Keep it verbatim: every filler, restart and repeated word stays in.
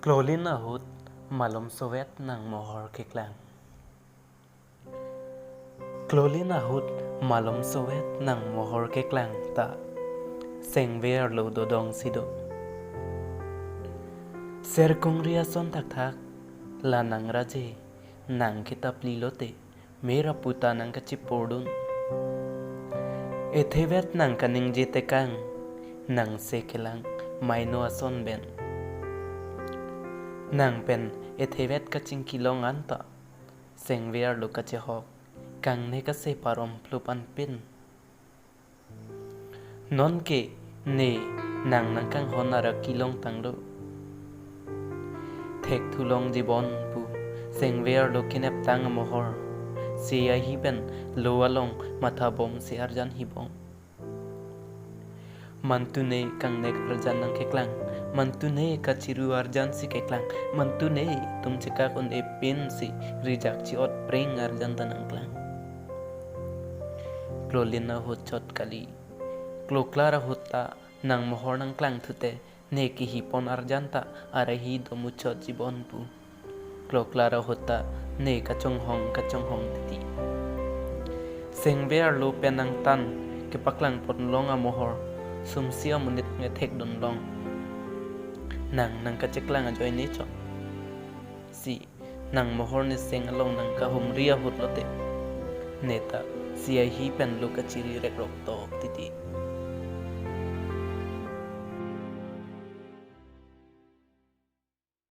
Klolin ahut malom sovet nang mohor keklang. Klolin ahut malom sovet nang mohor keklang ta sengver lo dodong sido. Serkungri ason thakthak la nang raje nang kitap lilote mera puta nang kachipurdun. Ethevet nang kaningje tekang nang se kelang maino ason ben. Nang pen ethevet kachingkilong anta sengver lo kachehok kangne kase parom plup anpin. Nonke ne nang nangkanghon arak kilong tanglo. Thekthulong jibon pu sengver lo kinep tang amohor. Si ahi pen lo along matha bom si arjan hibong. Mantune kangnek arjan nang keklang, mantune kachiru arjan si keklang, mantune tum chekak un epin si rijak chi-ot pring arjan ta nangklang. Klolin ahut chot kali. Kloklar ahut ta nang mohor nangklang thute ne kihipon arjan ta arahi domuchot jibon pu. Kloklar ahut ta ne kachonghong kachonghong titi. Sengver lo pen nangtan kepaklang ponlong amohor sumsi amonit ngethek dunlong. Nang nang kacheklang ajoine chot. Si nang mohor ne seng along nang kahumri ahut lote. Neta si ahi pen lo kachiri rekrok tok titi.